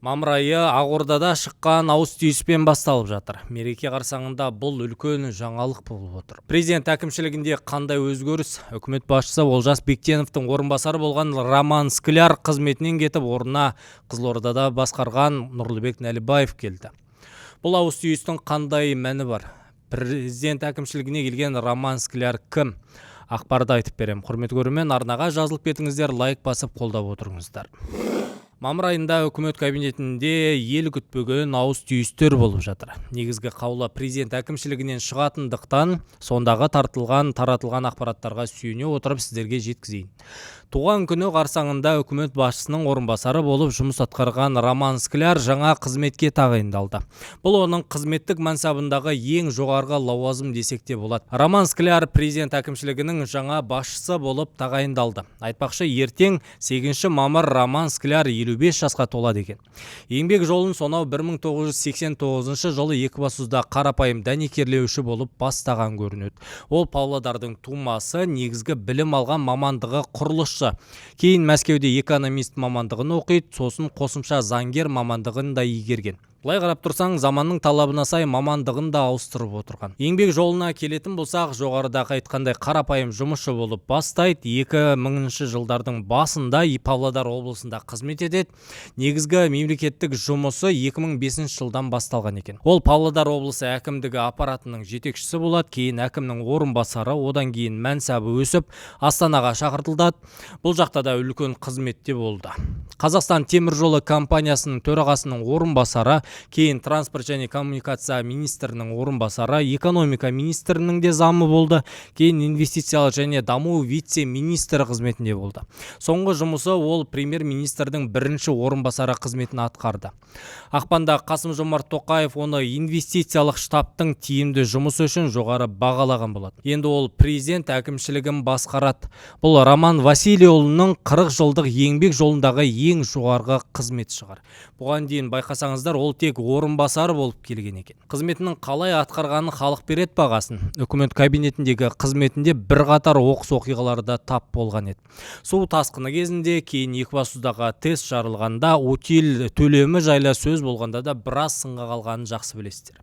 Мамыр айы Ақордада шыққан ауыс түйіспен басталып жатыр. Мереке қарсаңында бұл үлкен жаңалық болып отыр. Президент әкімшілігінде қандай өзгеріс? Үкімет басшысы Олжас Бектеновтің орынбасары болған Роман Скляр қызметінен кетіп, орнына Қызылордада басқарған Нұрлыбек Нәлібаев келді. Бұл ауыс түйістің қандай мәні бар? Президент әкімшілігіне келген Роман Скляр кім? Ақпарды айтып берем. Құрметті көрермен, арнаға жазылып кетіңіздер, лайк басып қолдап отырыңыздар. Мамыр айында үкімет кабинетінде ел күтпеген ауыс түйістер болып жатыр. Негізгі қаулы президент әкімшілігінен шығатындықтан, сондағы тартылған, таратылған ақпараттарға сүйене отырып сіздерге жеткізейін. Туған күні қарсаңында үкімет басшысының орынбасары болып жұмыс атқарған Роман Скляр жаңа қызметке тағайындалды. Бұл оның қызметтік мансабындағы ең жоғарғы лауазым десек те болады. Роман Скляр президент әкімшілігінің жаңа басшысы болып тағайындалды. Айтпақшы, ертең 8 мамыр Роман Скляр 55 жасқа толады екен. Еңбек жолын сонау 1989 жылы Екібастұзда қарапайым дәнекерлеуші болып бастаған көрінеді. Ол Павлодардың тумасы, негізгі білім алған мамандығы құрылысшы. Кейін Мәскеуде экономист мамандығын оқиды, сосын қосымша заңгер мамандығын да игерген. Былай қарап тұрсаң, заманның талабына сай мамандығын да ауыстырып отырған. Еңбек жолына келетін болсақ, жоғарыда айтқандай қарапайым жұмысшы болып бастайды. 2000 жылдардың басында Павлодар облысында қызмет етеді. Негізгі мемлекеттік жұмысы 2005 жылдан басталған екен. Ол Павлодар облысы әкімдігі аппаратының жетекшісі болады, кейін әкімнің орынбасары, одан кейін мәнсабы өсіп, Астанаға шақыртылды. Бұл жақта да үлкен қызметте болды. Қазақстан темір жолы компаниясының төрағасының орынбасары, кейін транспорт және коммуникация министрінің орынбасары, экономика министрінің де замы болды, кейін инвестициялық және даму вице-министрі қызметінде болды. Соңғы жұмысы ол премьер-министрдің бірінші орынбасары қызметін атқарды. Ақпанда Қасым-Жомарт Тоқаев оны инвестициялық штабтың тиімді жұмысы үшін жоғары бағалаған болады. Енді ол президент әкімшілігін басқарады. Бұл Роман Васильұлының 40 жылдық еңбек жолындағы ең жоғарғы қызмет шығар. Бұған дейін байқасаңыздар, ол тек орынбасары болып келген екен. Қызметінің қалай атқарғанын халық береді бағасын. Үкімет кабинетіндегі қызметінде бірқатар оқыс оқиғаларда тап болған еді. Су тасқыны кезінде, кейін Екібастұздағы ТЭС жарылғанда, утиль төлемі жайлы сөз болғанда да біраз сынға қалғанын жақсы білесіздер.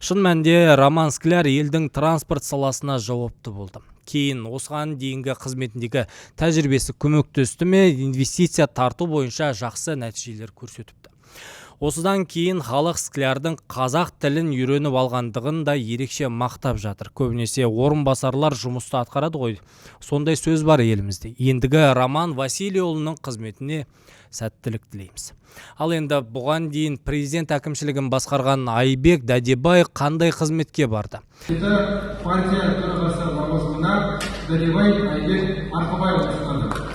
Шын мәнінде Роман Скляр елдің транспорт саласына жауапты болды. Кейін осыған дейінгі қызметіндегі тәжірибесі көмектесті ме, инвестиция тарту бойынша жақсы нәтижелер көрсетіпті. Осыдан кейін халық Склярдың қазақ тілін үйреніп алғандығын да ерекше мақтап жатыр. Көбінесе орынбасарлар жұмысты атқарады ғой. Сондай сөз бар елімізде. Ендігі Роман Васильұлының қызметіне сәттілік тілейміз. Ал енді бұған дейін президент әкімшілігін басқарған Айбек Дәдебай қандай қызметке барды? Партия төрағасы лауазымына Дәдебай Айбек Арқабайұлы ұсынылды.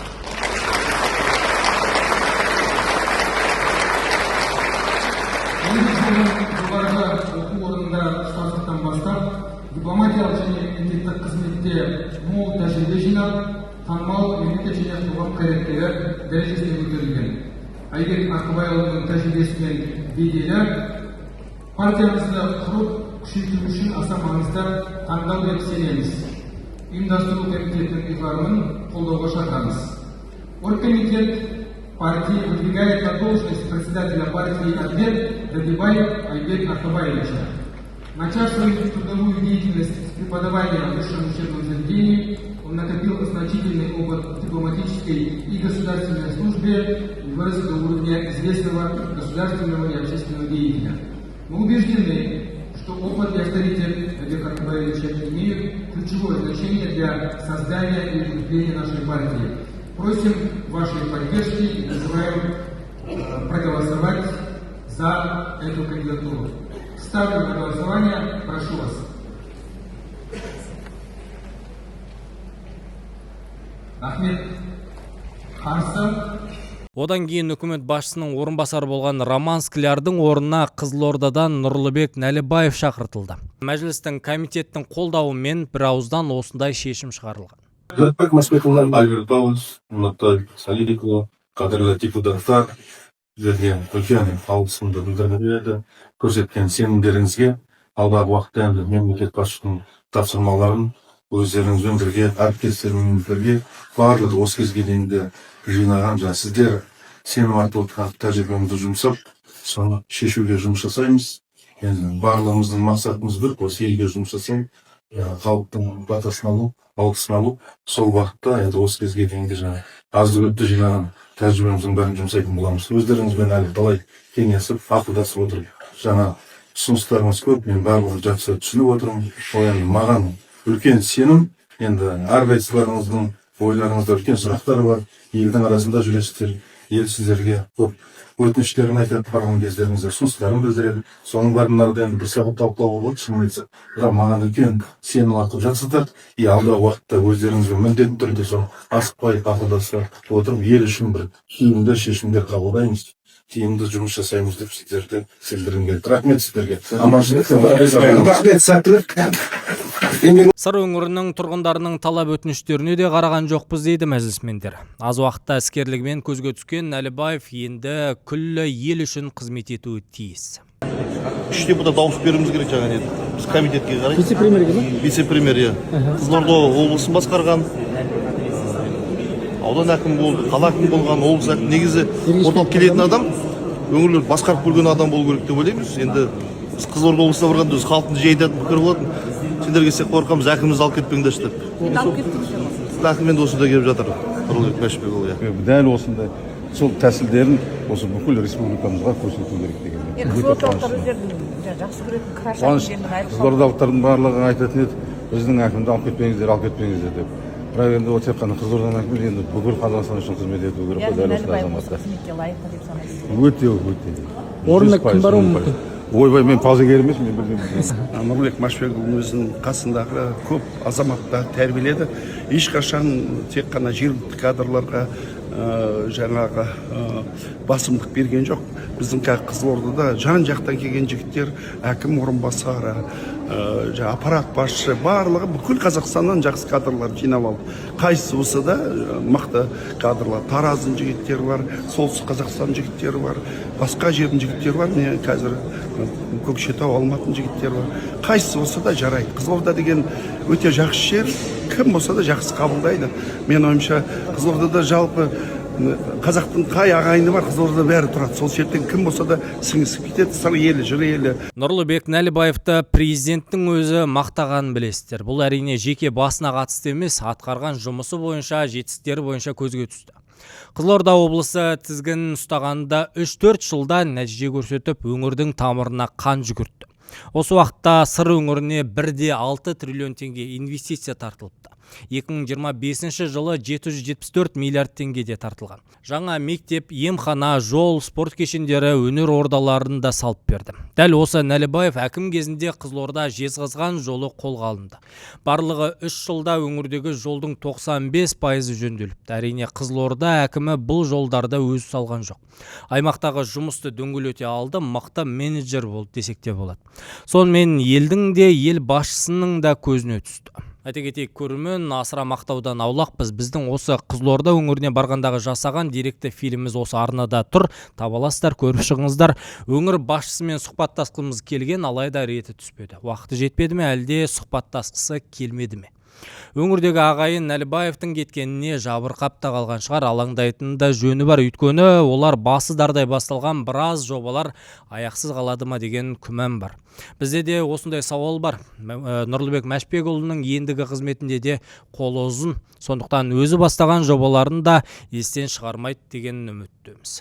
Жоғарғы оқу орнында ұстаздықтан бастап, дипломатиялық және мемлекеттік қызметте мол тәжірибе жинап, танымал мемлекет және қоғам қайраткері дәрежесіне көтерілген. Айбек Арқабайұлының тәжірибесі мен беделі партиямызды құрып, күшейту үшін аса маңызды таңдау деп сенеміз. Ұйымдастыру комитетінің ұйғарымын қолдауға шақырамыз. Оргкомитет партии выдвигает на должность председателя партии «Ответ» Дадебай Айбек Аркабаевича. Начав свою трудовую деятельность с преподавания в высшем учебном заведении, он накопил значительный опыт в дипломатической и государственной службе и вырос до уровня известного государственного и общественного деятеля. Мы убеждены, что опыт и авторитет Айбека Аркабаевича имеют ключевое значение для создания и укрепления нашей партии. Просим вашей поддержки и призываем проголосовать за эту кандидатуру. Ставлю на голосование. Прошу вас. Рахмет. Қарсы. Одан кейін үкімет басшысының орынбасары болған Роман Склярдың орнына Қызылордадан Нұрлыбек Нәлібаев шақыртылды. Мәжілістің комитеттің қолдауымен бір ауыздан осындай шешім шығарылған. Альберт Павлович, Нұртай Саликұлы, қадірлі депутаттар, сіздерге үлкен алғысымды білдіргім келеді. Көрсеткен сенімдеріңізге алдағы уақытта енді мемлекет басшысының тапсырмаларын өздеріңізбен бірге, әріптестеріммен бірге барлық осы кезге дейінгі жинаған жаңа сіздер сенім артып отырған тәжірибемізді жұмсап, Соны шешуге жұмыс жасаймыз. Енді барлығымыздың мақсатымыз бір: осы елге жұмыс жасау, халықтың батасын алу, алғысын алу. Сол бағытта енді осы кезге дейінгі жаңағы азды көпті жинаған тәжірибеміздің бәрін жұмсайтын боламыз. Өздеріңізбен әлі талай кеңесіп, ақылдасып отырып, жаңа ұсыныстарыңыз көп, мен барлығын жақсы түсініп отырмын. Ол енді маған үлкен сенім. Енді әрқайсыларыңыздың ойларыңызда үлкен сұрақтар бар. Елдің арасында жүресіздер, ел сіздерге көп өтініштерін айтады, барған кездеріңізде ұсыныстарын білдіреді. Соның бәрін арада енді бір сағат талқылауға болады, шынын айтсақ. Бірақ маған үлкен сенім артып жатсыздар. И алдағы уақытта өздеріңізбен міндетті түрде сол асықпай, ақылдаса отырып, ел үшін бір тиімді шешімдер қабылдаймыз, тиімді жұмыс жасаймыз деп сіздерді сендіргім келеді. Рахмет сіздерге, аманшылық. Рахмет, сәттілік. Сыр өңірінің тұрғындарының талап өтініштеріне де қараған жоқпыз дейді мәжілісмендер. Аз уақытта іскерлігімен көзге түскен Нәлібаев енді күллі ел үшін қызмет етуі тиіс. Үш депутат дауыс беруіміз керек. Жаңа не, біз комитетке қарай. Вице-премьерге ма? Вице-премьер, иә. Қызылорда облысын басқарған, аудан әкімі болды, қала әкімі болған, облыс әкімі. Негізі орталық келетін адам өңірлерді басқарып көрген адам болу керек деп ойлаймыз. Енді біз Қызылорда облысына барғанда, өзі халықтың жиі айтатын пікірі болатын: «Сендер келсек, қорқамыз, әкімімізді алып кетпеңдерші», — деп. Енді алып кеттіңіздер ғой. Әкім енді осында келіп жатыр, Нұрлыбек Мәшбекұлы, иә. Дәл осындай сол тәсілдерін осы бүкіл республикамызға көрсету керек деген. Енді қызылордалықтар өздерінің жаңағы жақсы көретін краш Қуаныш. әкімдерінен айырылып. Қызылордалықтардың барлығы айтатын еді: «Біздің әкімді алып кетпеңіздер, алып кетпеңіздер», — деп. Бірақ енді ол тек қана Қызылорданың әкімі, енді бүкіл Қазақстан үшін қызмет ету керек қой. Яғни Дәл осындай Нәлібаев осы азаматтар қызметке лайықты деп санайсыз? Өте, өте. Орнына 100%, кім баруы 100%. мүмкін? Ойбай, мен пазыгер емеспін, мен білмеймін. Нұрлыбек Машбекұлының өзінің қасындағы көп азаматтарды тәрбиеледі. Ешқашан тек қана жергілікті кадрларға жаңағы басымдық берген жоқ. Біздің қазір Қызылордада жан жақтан келген жігіттер, әкім орынбасары, жаңа аппарат басшысы, барлығы бүкіл Қазақстаннан жақсы кадрлар жинап алды. Қайсысы болса да мықты кадрлар. Тараздың жігіттері бар, Солтүстік Қазақстан жігіттері бар, басқа жердің жігіттері бар, міне, қазір Көкшетау, Алматының жігіттері бар. Қайсысы болса да жарайды. Қызылорда деген өте жақсы жер, кім болса да жақсы қабылдайды. Менің ойымша, Қызылордада жалпы қазақтың қай ағайыны бар, Қызылордада бәрі тұрады. Сол себептен кім болса да сіңісіп кетеді. Сыр елі, жыр елі. Нұрлыбек Нәлібаевты президенттің өзі мақтағанын білесіздер. Бұл, әрине, жеке басына қатысты емес, атқарған жұмысы бойынша, жетістіктері бойынша көзге түсті. Қызылорда облысы тізгінін ұстағанда 3-4 жылда нәтиже көрсетіп, өңірдің тамырына қан жүгіртті. Осы уақытта Сыр өңіріне 1,6 триллион теңге инвестиция тартылыпты. 2025 жылы 774 миллиард теңге де тартылған. Жаңа мектеп, емхана, жол, спорт кешендері, өнер ордаларын да салып берді. Дәл осы Нәлібаев әкім кезінде Қызылорда Жезқазған жолы қолға алынды. Барлығы 3 жылда өңірдегі жолдың 95 пайызы жөнделіпті. Әрине, Қызылорда әкімі бұл жолдарды өзі салған жоқ. Аймақтағы жұмысты дөңгелете алды, мықты менеджер болды десек те болады. Сонымен, елдің де, ел басшысының да көзіне түсті. Айта кетейік, көрермен, асыра мақтаудан аулақпыз. Біздің осы Қызылорда өңіріне барғандағы жасаған деректі фильміміз осы арнада тұр. Таба аласыздар, көріп шығыңыздар. Өңір басшысымен сұхбаттасқымыз келген, алайда реті түспеді. Уақыты жетпеді ме, әлде сұхбаттасқысы келмеді ме? Өңірдегі ағайын Нәлібаевтың кеткеніне жабырқап та қалған шығар. Алаңдайтын да жөні бар, өйткені олар басы дардай басталған біраз жобалар аяқсыз қалады ма деген күмән бар. Бізде де осындай сауал бар. Нұрлыбек Мәшбекұлының ендігі қызметінде де қолы ұзын, сондықтан өзі бастаған жобаларын да естен шығармайды деген үміттеміз.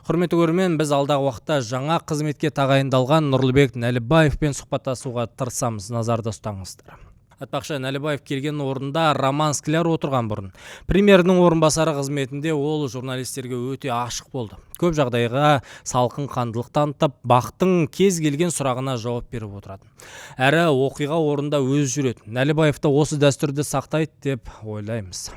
Құрметті көрермен, біз алдағы уақытта жаңа қызметке тағайындалған Нұрлыбек Нәлібаевпен сұхбаттасуға тырысамыз, назарда ұстаңыздар. Айтпақшы, Нәлібаев келген орында Роман Скляр отырған бұрын. Премьердің орынбасары қызметінде ол журналистерге өте ашық болды. Көп жағдайға салқын қандылық танытып, БАҚ-тың кез келген сұрағына жауап беріп отыратын. Әрі оқиға орнында өзі жүретін. Нәлібаев та осы дәстүрді сақтайды деп ойлаймыз.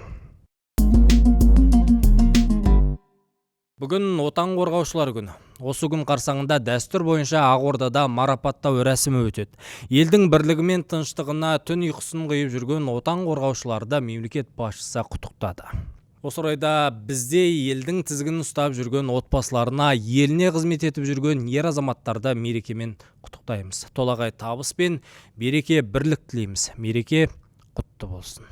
Бүгін Отан қорғаушылар күні. Осы күн қарсаңында дәстүр бойынша Ақордада марапаттау рәсімі өтеді. Елдің бірлігі мен тыныштығына түн ұйқысын қиып жүрген Отан қорғаушыларды мемлекет басшысы құттықтады. Осы орайда бізде елдің тізгінін ұстап жүрген отбасыларына, еліне қызмет етіп жүрген ер азаматтарды мерекемен құттықтаймыз. Толағай табыс пен береке, бірлік тілейміз. Мереке құтты болсын.